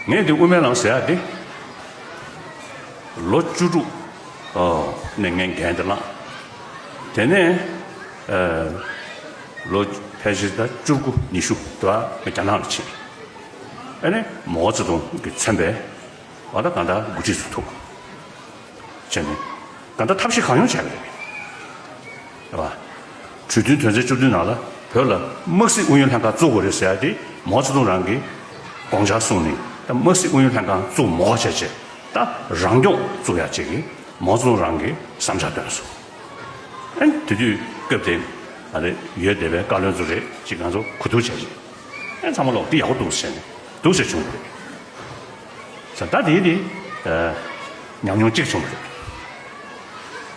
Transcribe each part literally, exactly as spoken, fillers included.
ངས་འདི་དབུ་མའི་ལམ་ཟེར་ཡག་འདི་ལོ་བཅུ་དྲུག་ནས་ངས་འགན་འདི་བླངས། དེ་ནས་ལོ་ཕལ་ཆེར་ད་བཅུ་དགུ་ཉི་ཤུ་དེ་བ་ངས་རྒྱ་ནག་ལ་ཕྱིན། ཨ་ནི་མའོ་ཙེ་ཏུང་གིས་མཚོན་པའི་བ་ད་གང་ལྟར་འགོ་ཁྲིད་ཚོ་ཐུག་བྱས་ནས་གང་ལྟར་ཐབས་ཤེས་གང་ཡོང་བྱས་པ་རེད། རེད་བ། གྲོས་མཐུན་དོན་ཚན་བཅུ་བདུན་ནང་ལ་བོད་ལ་དམག་སྲིད་ཨུ་ཡོན་ལྷན་ཁང་བཙུགས་དགོས་རེད་ཟེར་ཡ་དེ་མའོ་ཙེ་ཏུང་རང་གིས་དགོངས་འཆར་གསུངས་ནས་ད་དམག་སྲིད་ཨུ་ཡོན་ལྷན་ཁང་བཙུགས་མ་དགོས་བྱས་བྱས་ད་རང་སྐྱོང་བཙུགས་ཡ་ཅིག་གིས་མའོ་ཙེ་ཏུང་རང་གིས་བསམ་འཆར་བཏོན་སོང་། ཨ་ནི་དེ་དུས་སྐབས་དེ་ཨ་རེ་ཡོད་བསྡད་པའི་བཀའ་བློན་ཚོ་རེད་ཅིག་ང་ཚོ་གོ་བསྡུར་བྱས་ཅིག་ཨ་ཚང་མ་ལོག་འདི་ཡག་པོ་འདུག་ཟེར་ནས་འདུག་ཟེར་བྱུང་བ་རེད། ད་དེ་དེ་ཉམས་མྱོང་གཅིག་བྱུང་བ་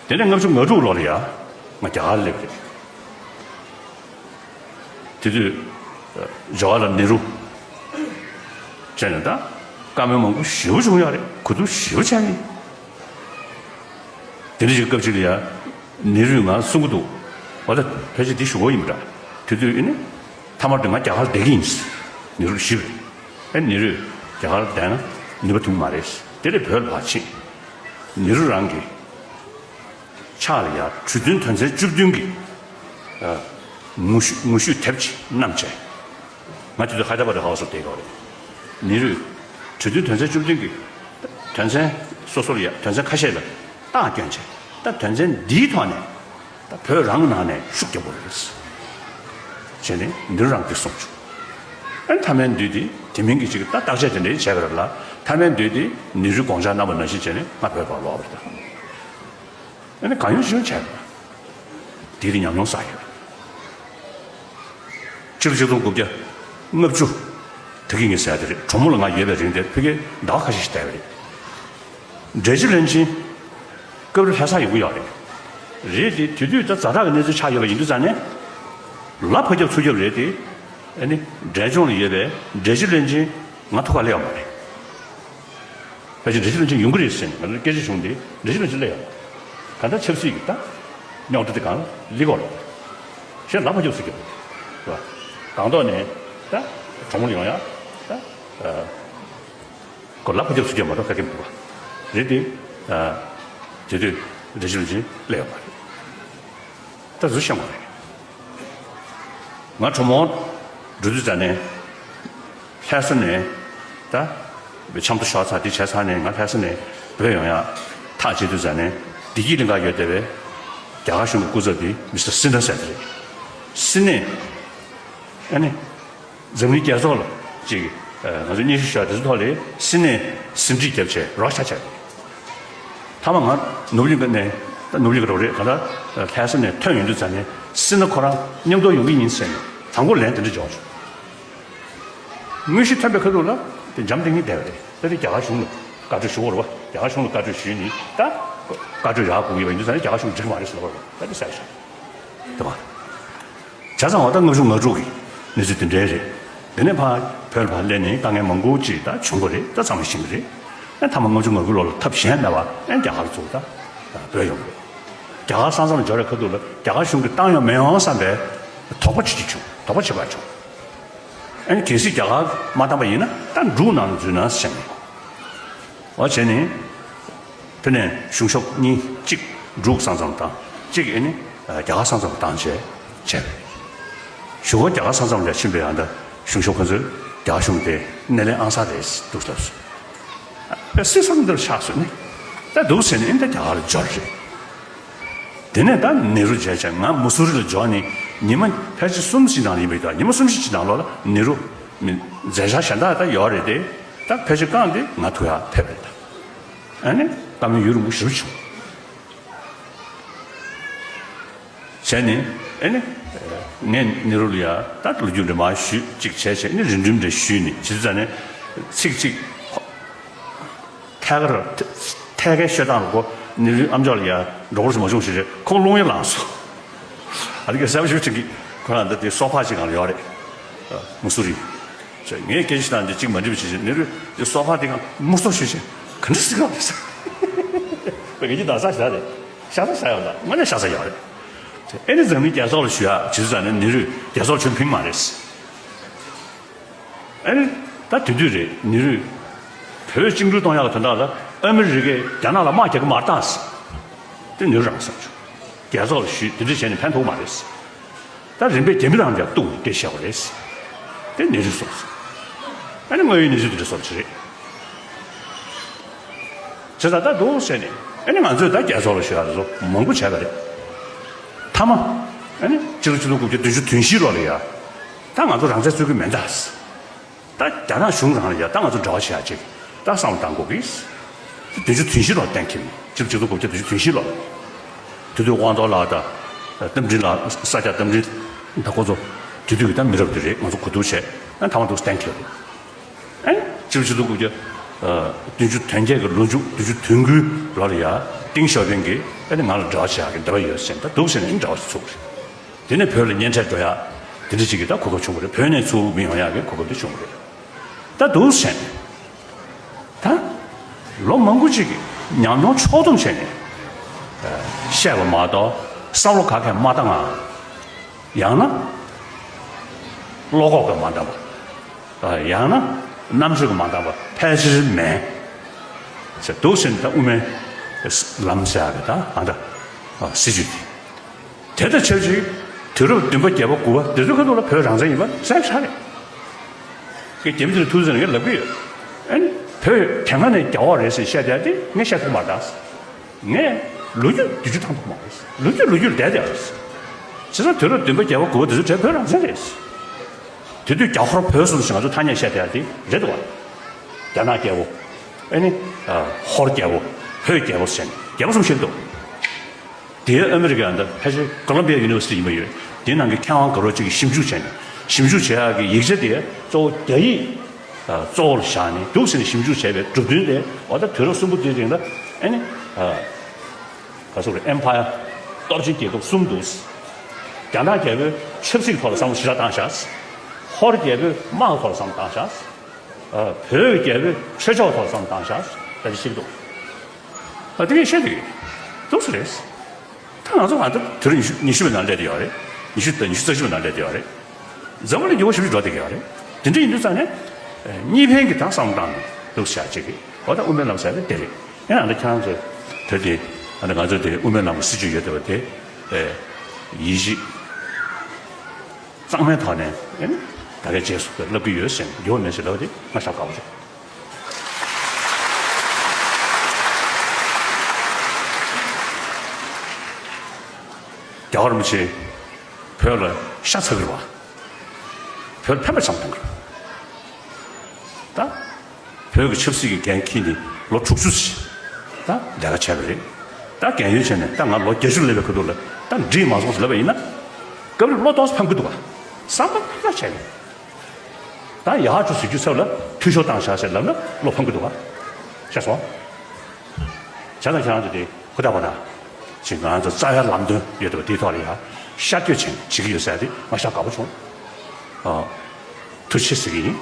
རེད། དེ་ནས་ལྔ་བཅུ་ང་དྲུག་ལོ་ལ་ཡ་ང་རྒྱ་གར་སླེབས་རེད། དེ་དུས་ཇ་ཝ་ཧར་ལལ་ནེ་རུ་བྱས་ནས་ད་བཀའ་མོལ་མང་པོ་ཞེ་པོ་བྱུང་ཡོད་རེད། གོ་བསྡུར་ཞེ་པོ་བྱས་ཡིན། དེ་འདྲ་ཞིག་སྐབས་ཅིག་ལ་ཡ་ནེ་རུས་ང་གསུང་གི་འདུག་འོ་ད་ཕལ་ཆེར་འདི་ཞུ་གོ་ཡིན་པ་འདྲ། དེ་དུས་ཨེ་ནི་མཐའ་མར་དུ་ང་རྒྱ་གར་བསྡད་ཀྱི་ཡིན། ནེ་རུ་ཞུས་པ་རེད། ཨེ་ནེ་རུས་རྒྱ་གར་བསྡད་ན་ནུས་པ་ཐོན་གྱི་མ་རེད། དེ་ལས་བོད་ལ་ཕར་ཕྱིན། ནེ་རུ་རང་གིས་ཕྱག་ལ་ཡ་གྲོས་མཐུན་དོན་ཚན་བཅུ་བདུན་གྱི་ངོ་བཤུས་ངོ་བཤུས་དེབ་ཅིག་བསྣམས་བྱས། ང་དེ་དུས་ཧའེ་ད་ར་བྷ་དི་ཧའུ་སི་ལ་བསྡད་ཡོད་རེད། ནེ་རུས་གྲོས་མཐུན་དོན་ཚན་བཅུ་བདུན་གྱི་དོན་ཚན་སོ་སོར་ཡ་དོན་ཚན་ཁ་ཤས་ལ་རྟགས་བསྐྱོན་བྱས་ད་དོན་ཚན་འདིའི་ཐོག་ནས་ད་བོད་རང་གི་ནང་ནས་ཤུགས་རྒྱབ་དགོས་རེད། བྱས་ནས་ནེ་རུ་རང་གིས་གསུངས་བྱུང་། ཨ་ནི་མཐའ་མའི་མདུན་དེ་དེ་མིན་གྱི་ཅིག་ད་བརྟག་དཔྱད་དེ་འདྲ་བྱས་པ་རེད་ལ་མཐའ་མའི་མདུན་དེ་ནེ་རུས་དགོངས་འཆར་གནང་བ་ནང་བཞིན་བྱས་ནས་ང་བོད་པར་ལོག་པ་རེད་ད། ཨ་ནི་གང་ཡོང་ཞིག་ཡོང་བྱས་པ། དེ་དེ་ཉམས་མྱོང་བསགས་ཡོད། ཕྱི་ལོ་ཆིག་སྟོང་དགུ་བརྒྱ་ལྔ་བཅུ་དེ་གི་ངས་ཟེར་ཡ་དེ་རེད། གྲོགས་མོ་ལ་ང་ཡོད་པའི་རིང་དེར་ཕ་གིར་ཟླ་བ་ཁ་ཤས་ཤིག་བསྡད་པ་རེད། འབྲས་སྤྱི་བློན་ཆེན་སྐབས་རེ་ལྷ་ས་ཡོང་གི་ཡོད་རེད། རེད་དེ་དེ་དུས་ད་ཛ་དྲག་གི་གནས་ཚུལ་ཆགས་ཡོད་པ་ཡིན་དུས་ཙང་ནས་ལ་ཕར་རྒྱབ་ཚུར་རྒྱབ་རེད་དེ། ཨ་ནི་འབྲས་ལྗོངས་ལ་ཡོད་པའི་འབྲས་སྤྱི་བློན་ཆེན་ང་ཐུག་ག་སླེབས་ཡོད་མ་རེད། ཕལ་ཆེར་འབྲས་སྤྱི་བློན་ཆེན་ཡོང་གི་རེད་ཟེར་ནས་ང་ཚོ་སྐད་ཆ་བྱུང་སྟེ་འབྲས་སྤྱི་བློན་ཆེན་སླེབས་ཡོང་། གང་ལྟར་ཆབ་སྲིད་ཀྱི་ད་རྙོག་དྲ་དེ་གང་ལ་ལི་གོ་ལ་གཞན་ལ་ཕ་ཁྱབ་སུ་རྒྱབ་རེད་བ། སྒང་ཐོག་ནས་ད་གྲོང་མོ་ཡོང་ཡ་ད་ཁོ་ལ་ཕ་ཁྱབ་སུ་རྒྱབ་མ་གཏོགས་ག་གེ་མི་འདུག་བ་རེད་དེ། དེ་དུས་འབྲས་སྤྱི་བློན་ཆེན་སླེབས་ཡོང་བ་རེད། ད་གཟུ་ཤང་བ་རེད། ང་གྲོ་མོ་འགྲོ་དུས་ཙ་ནས་ལྷ་ས་ནས་ད་འཆམ་ཐོ་ཤོར་ཚར་དེ་བྱས་ཚར་ནས་ང་ལྷ་ས་ནས་བོད་ཡོང་ཡ་ཐག་བཅད་དུས་ཙ་ནས་བདེ་སྐྱིད་གླིང་ག་ཡོད་བསྡད་པའི་རྒྱ་གར་གཞུང་གི་སྐུ་ཚབ་དེ་མི་སི་ཊར་སིན་ཧ་ཟེར་དེ་རེད། སིན་ནས་ཨ་ནི་འཛམ་གླིང་རྒྱལ་ཚོགས་ལ་ཅིག་ང་ཚོ་སྙན་ཞུ་ཞུ་ཡ་དེ་ཚོ་ཐོག་ལ་སིན་ནས་ཟིན་བྲིས་བརྒྱབ་བྱས་རོགས་ཤ་ཆགས་རེད། མཐའ་མ་ང་ནོར་བུ་གླིང་ག་ནས་ད་ནོར་བུ་གླིང་ག་རོགས་རེད་ག་ད་ལྷ་ས་ནས་ཐོན་ཡོང་དུས་ཙ་ནས་སྲིད་ན་ཁོ་རང་མཉམ་དུ་ཡོང་གི་ཡིན་ཟེར་ནས་དང་པོ་ལན་དེ་འདྲ་འཇོག་བྱུང་། དངོས་གཞི་ཐོན་པའི་ཁ་ཐུག་ལ་དེ་འཇམ་ཐིང་ངེ་བསྡད་པ་རེད། ད་དེ་རྒྱ་གར་གཞུང་ལ་བཀའ་འཁྲོལ་ཞུ་དགོས་རེད་བ། རྒྱ་གར་གཞུང་ལ་བཀའ་འཁྲོལ་ཞུས་ནས་ད་བཀའ་འཁྲོལ་ཡག་དགོས་ཀྱི་ཡོད་པ་ཡིན་དུས་ཙ་ནས་རྒྱ་གར་གཞུང་འགྲིག་གི་མ་རེད་ཟེར་བ་རེད་བ། ད་དེ་ཟེར་བཞག་དེ་བ། བྱས་ཙང་འོ་ད་ལྔ་བཅུ་ང་དྲུག་གི་གནས་ཚུལ་དེ་འདྲའི་རེད། དེ་ནས་ཕར་བོད་ལ་ཕར་སླེབས་ནས་དཀའ་ངལ་མང་པོ་ཅིག་ད་བྱུང་གི་རེད། ད་ཚང་མས་ཤེས་ཀྱི་རེད། ཨ་མཐའ་མ་ལྔ་བཅུ་ང་དགུ་ལོ་ལ་ཐབས་གཞན་མེད་པར་ཨ་རྒྱ་གར་ཚུར་ད་བྲོས་ཡོང་གི་རེད། རྒྱ་གར་ས་མཚམས་ལ་འབྱོར་བའི་ཁ་ཐུག་ལ་རྒྱ་གར་གཞུང་གིས་བཏང་ཡོང་མི་ཡོང་བསམ་པའི་དོགས་པ་བྱེད་ཀྱི་བྱུང་། དོགས་པ་བྱེད་པ་བྱུང་། ཨ་ནི་གལ་སྲིད་རྒྱ་གར་མ་བཏང་པ་ཡིན་ན་ད་འབྲུག་ནང་ལ་འཛུལ་ན་བཤད་ནས། འོ་བྱས་ནས། དེ་ནས་གཞུང་ཞབས་གཉིས་གཅིག་འབྲུག་ས་མཚམས་དང་གཅིག་ཨེ་ནི་རྒྱ་གར་ས་མཚམས་དང་བྱས་བྱས་པས། གཞུག་གུ་རྒྱ་གར་ས་མཚམས་ལ་ཕྱིན་པའི་ཡང་ད་གཞུང་ཞབས་ཁོ་ཚོས་རྒྱ་གར་གཞུང་དེ་སྣེ་ལེན་ཨང་གསར་རེད་འདུག་ལབ་སོང་། དཔེ་སྲིད་སོང་འདིར་ཆགས་སོང་ནི། ད་འདུག་ཟེར་ནས་ཨེ་ད་རྒྱ་གར་ལ་འབྱོར་རེད། དེ་ནས་ད་ནེ་རུ་མཇལ་བྱས་ང་མུ་སུ་རི་ལ་འབྱོར་ནས་ཉི་མ་ཕལ་ཆེར་གསུམ་ཞིག་ནང་ལ་ཡིན་པའི་ད་ཉི་མ་གསུམ་བཞི་ཅིག་ནང་ལོགས་ལ་ནེ་རུ་མི་མཛད་འཆར་གཞན་དག་ད་ཡོད་རེད་དེ། ད་ཕལ་ཆེར་བསྐངས་ཏེ་ང་ཐུག་ཡག་ཕེབས་པ་རེད་ད། ཨ་ནི་བཀའ་མོལ་ཡུན་རིང་པོ་ཞེ་པོ་བྱུང་། བྱས་ནས་ཨ་ནི་ངས་ནེ་རུ་ལ་ཡ་ད་ལོ་རྒྱུས་འདྲ་མར་ཞུས་གཅིག་བྱས་བྱས་ཨ་ནི་རིང་འགྲུལ་འདྲ་ཞུས་ནས་བྱེད་དུས་ཙ་ནས་ཚིག་གཅིག་ཐད་ཀར་ཐད་ཀའི་ཤོད་སྟངས་ལ་གོ་ནེ་རུའི་ཨམ་ཅོག་ལ་ཡ་འགྲོ་བར་མ་བྱུང་ཞེས་རེད། ཁོང་རླུང་ཡང་ལངས་སོང་། ཨ་ནི་ག་སེ་བ་ཞུ་ཅིག་གིས་ཁོ་རང་འདི་དེ་སོ་ཕ་ཅིག་སྒང་ལ་ཡོད་རེད། མུ་སུ་རི། ངས་སྐད་ཆ་དང་འདི་གཅིག་མ་འགྲིག་པ་བྱེད་ཅིག་ནེ་རུ་དེ་སོ་ཕ་དེ་སྒང་མུ་སོ་ཞུ་ཅིག་ག་འདྲ་སྲིད་ག་རེད་ཟེར། བོད་སྐད་ཀྱི་ད་ས་ཞག་རེད། ཤ་ཚ་ཤ་ཡོད་ད་དངོས་གནས་ཤ་ཚ་ཡོད་རེད། ཨེ་ནི་འཛམ་གླིང་རྒྱལ་ཚོགས་ལ་ཞུ་ཡག་བྱེད་དུས་ཙ་ནས་ནེ་རུས་རྒྱལ་ཚོགས་ཁྱོན་ཕིང་མ་རེད། ཨེ་ནི་ད་དེ་དུས་རེད་ནེ་རུས་ བོད་བཅིངས་འགྲོལ་གཏོང་ཡག་གི་དོན་དག་ལ་ཨ་མི་རི་ཀས་རྒྱ་ནག་ལ་དམག་རྒྱག་གི་མ་རེད་ད་ཟེར། དེ་ནོར་རང་བསམ་བྱུང་། རྒྱལ་ཚོགས་ལ་ཞུས་དེ་འདྲ་བྱས་ནས་ཕན་ཐོགས་མ་རེད་ཟེར། ད་རིམ་པས་རྒྱ་མི་རང་ཀྱང་གཏུག་ནས་སྐད་བཤད་པ་རེད་ཟེར། དེ་གནས་ཚུལ་སོང་ཟེར། ཨ་ནི་དངོས་ཡོད་གནས་ཚུལ་དེ་འདྲ་སོང་བ་ཅིག་རེད། བྱས་ཙང་ད་འདུག་ཟེར་ནས་ཨ་ནི་ང་ཚོས་ད་རྒྱལ་ཚོགས་ལ་ཞུ་ཡག་དེ་ཚོ་མང་པོ་བྱས་པ་རེད། མཐའ་མ་ཨ་ནི་སྤྱི་ལོ་ཆིག་སྟོང་དགུ་བརྒྱ་བདུན་ཅུ་དོན་བཞི་ལོ་ལ་ཡ་ད་ང་ཚོ་རང་བཙན་རྩོད་ཀྱི་མེད་ད་ཟེར། ད་རྒྱ་ནག་གཞུང་རང་ལ་ཡ་ད་ང་ཚོ་འབྲེལ་བ་བྱེད་ཡག་ཅིག་ད་བསམ་བློ་བཏང་དགོས་ཀྱི། བདུན་ཅུ་དོན་བཞི་ལོར་གཏན་འཁེལ་ནས་སྤྱི་ལོ་ཆིག་སྟོང་དགུ་བརྒྱ་བདུན་ཅུ་དོན་བཞི་ལོར། དེ་དུས་དབང་ཐོག་ལགས་དང་རྟ་མགྲིན་ལགས་ས་སྐྱ་རྟ་མགྲིན་ད་ཁོ་ཚོ་དེ་དུས་ཀྱི་ད་མི་རབས་དེ་རེད། ང་ཚོ་གོ་བསྡུར་བྱས་ཨ་མཐའ་མ་འདུག་གཏན་འཁེལ་རེད། ཨ་ནི་སྤྱི་ལོ་ཆིག་སྟོང་དགུ་བརྒྱ་བདུན་ཅུ་དོན་བརྒྱད་ཀྱི་ལོ་མཇུག་བདུན་ཅུ་དོན་དགུའི་ལོ་ལ་ཡ་ཏིང་ཞའོ་ཕིང་གིས་ཨ་ནི་ང་ལ་འབྲེལ་བ་བྱེད་ཡག་གི་འདོད་པ་ཡོད་ཟེར་ནས་ད་འདུག་ཟེར་ནས་ཨ་ནི་འབྲེལ་བ་ཞིག་ཚུགས་པ་རེད། དེ་ནས་བོད་ལ་གཉེན་འཕྲད་འགྲོ་ཡག་དེ་འདྲ་ཅིག་གི་ད་གོ་སྐབས་བྱུང་བ་རེད། བོད་ནས་ཚུར་མི་ཡོང་ཡག་གི་གོ་སྐབས་དེ་བྱུང་བ་རེད། ད་འདུག་ཟེར་ནས་ད་ལོ་མང་པོ་ཅིག་གི་ཉམས་མྱོང་ཕྱོགས་བསྡོམས་བྱས་ནས་བཤད་པ་མ་གཏོགས་བསམ་བློ་ག་གས་མ་བཏང་ང་། ཡང་ན་བློ་ཁོག་གིས་མ་འདང་བ། ཡང་ན་རྣམ་དཔྱོད་ཀྱིས་མ་འདང་བ་ཕལ་ཆེར་མེད་ཟེར་འདུག་ཟེར་ནས་ད་དབུ་མའི་ལམ་ཟེར་ཡག་གི་ད་ཨ་འདྲ་སྲིད་བྱུས་དེ། དེ་དང་ཆབས་ཅིག་དུས་རབས་བདུན་པ་བརྒྱད་པ་དགུ་པ་དེ་ཚོའི་ཁ་ཐུག་ལ་བོད་རང་བཙན་ཡིན་པ་གསལ་ཁ་རེད། ཀྱི་རྒྱ་མི་དེ་ལ་ཐུག་ཟེར་ནས་ངས་ལབ་ཀྱི་ཡོད། ཨ་ནི་བོད་དེ་སྔ་ནས་རྒྱ་འོག་རེད་ཟེར་བཤད་བསྡད་དེ་ངས་བཤད་ཐུབ་མ་རེད་ད། ངས་ལོ་རྒྱུས་བསྡུས་རྒྱུ་བཏང་ཐུབ་མ་རེད། ལོ་རྒྱུས་ལོ་རྒྱུས་ལ་བསྡད་བསྡད་རེད། བྱས་ཙང་དུས་རབས་བདུན་པ་བརྒྱད་པ་དགུ་པ་དེ་ཚོའི་གྲས་བོད་རང་བཙན་རེད། དེ་དུས་རྒྱ་ཧོར་བོད་གསུམ་ཞེས་ང་ཚོ་ཐ་སྙད་བཤད་བསྡད་དེ་རེད་འདུག་བ། རྒྱ་ནག་རྒྱལ་པོ། ཨ་ནི། ཧོར་རྒྱལ་པོ། བོད་རྒྱལ་པོ་ཟེར་ནས་རྒྱལ་པོ་གསུམ་བཤད་འདུག་དེའི་ཨ་མི་རི་ཀའི་ཨ་འདི་ཕལ་ཆེར་ཀོ་ལོམ་བི་ཡ་ཡུ་ནི་ཝར་སི་ཊི་ཡིན་པ་ཡོད། དེའི་ནང་གི་མཁས་དབང་དགའ་རོགས་གཅིག་གིས་ཞིབ་འཇུག་བྱས་ནས་ཞིབ་འཇུག་བྱེད་ཡག་གི་ཡིག་ཆ་དེ་གཙོ་བོ་རྒྱ་ཡིག་གཙོ་བོ་ལ་བཞག་ནས་འདུག་ཟེར་ནས་ཞིབ་འཇུག་བྱས་པའི་གྲུབ་དོན་དེ་འོ་ད་དུས་རབས་གསུམ་པོ་དེའི་རིང་ལ་ཨ་ནི། ག་ཟེར་རེད། ཨེམ་ཕ་ཡར་སྟོབས་ཆེན་རྒྱལ་ཁབ་གསུམ་འདུག་རྒྱ་ནག་རྒྱལ་པོས་ཆབ་སྲིད་ཐོག་ལ་བསམ་བློ་ཞེ་དྲག་བཏང་བཞག་ཧོར་རྒྱལ་པོས་དམག་ཐོག་ལ་བསམ་བློ་བཏང་བཞག་བོད་རྒྱལ་པོས་ཆོས་ཕྱོགས་ཐོག་ལ་བསམ་བློ་བཏང་བཞག་ད་ཅི་ཤེས་འདུག་ཨ་དེ་ངས་བཤད་དེ་འདུག་སེ་རེད། ད་ང་ཚོ་ང་ཚོ་དུས་རབས་ཉི་ཤུ་ཉི་ཤུ་པའི་ནང་སླེབས་བསྡད་ཡོད་རེད། ཉི་ཤུ་དང་ཉི་ཤུ་རྩ་བཞི་པའི་ནང་སླེབས་བསྡད་ཡོད་རེད། འཛམ་བུ་གླིང་འགྱུར་བ་ཞེ་པོ་ཅིག་འགྲོ་བསྡད་ཀྱི་ཡོད་རེད། དེ་འདྲ་ཡིན་དུས་ཙང་ནས་གཉིས་ཕན་གྱི་ད་བསམ་བློ་བཏང་ནས་འདུག་བྱ་བྱེད་ཀྱི་འོ་ད་དབུ་མའི་ལམ་ཟེར་ཡ་དེ་རེད། ཡང་ཨ་ནི་ཁྱེད་རང་ཚོས་བོད་དེ་ཨ་ནི་ང་ཚོ་དེ་དབུ་མའི་ལམ་གྱི་སྲིད་བྱུས་ཡོད་བསྡད་པ་དེ་ཡིད་ཆེས་གཙང་མའི་ཐོག་ནས་ཨ་ནི་ད་གའི་རྗེས་སུ་བསླབ་ཀྱི་ཡོད་ཟེར་ནས་འགྱུར་བ་མེད་ཟེར་ལབ་པ་དེ་ང་ཞེ་དྲག་དགའ་པོ་བྱུང་། རྒྱལ་བ་རིན་པོ་ཆེ་བོད་ལ་ཤ་ཚ་གི་རེད་བ། བོད་ཕན་པ་ཙམ་གཏོང་གི་རེད། ད་བོད་ཀྱི་ཆབ་སྲིད་ཀྱི་འགན་འཁྱེར་ནས་ལོ་དྲུག་ཅུ་ཞིག་ད་ལས་ཀ་བྱས་པ་རེད། ད་རྒན་ཡོལ་བྱས་ནས་ད་ང་ལོ་བརྒྱད་ཅུ་སླེབས་པའི་ཁ་ཐུག་ལ་ད་འགྲིག་མ་སོང་ཟེར་ལབ་པ་ཡིན་ན། སྐབས་རེ་བློ་ཏོག་ཙམ་ཕམ་གྱི་འདུག་ག་བསམ་པ་ཕམ་ཐག་ཆད་ནས། ད་ཡག་ཅིག་བཟོ་རྒྱུའི་ཚབ་ལ་འཐུས་ཤོར་བཏང་བཞག་ཟེར་ལབ་ན་བློ་ཕམ་གྱི་འདུག་ག་ཤེས་སོང་། བྱས་ཙང་ཁྱེད་རང་ཚོ་དེ་ཧུར་ཐག་པ་ན་ཅིག་ང་ཚོ་རྩ་བའི་ལམ་སྟོན་ཡོད་དོ་དེའི་ཐོག་ལ་ཡ་ཤར་བསྐྱོད་བྱས་ནས་བྱེད་ཀྱི་ཡོད་ཟེར་ཏེ་ང་ཞེ་དྲག་དགའ་པོ་བྱུང་། ཨ། ཐུགས་རྗེ་ཆེ་ཟེར་གྱི་ཡིན།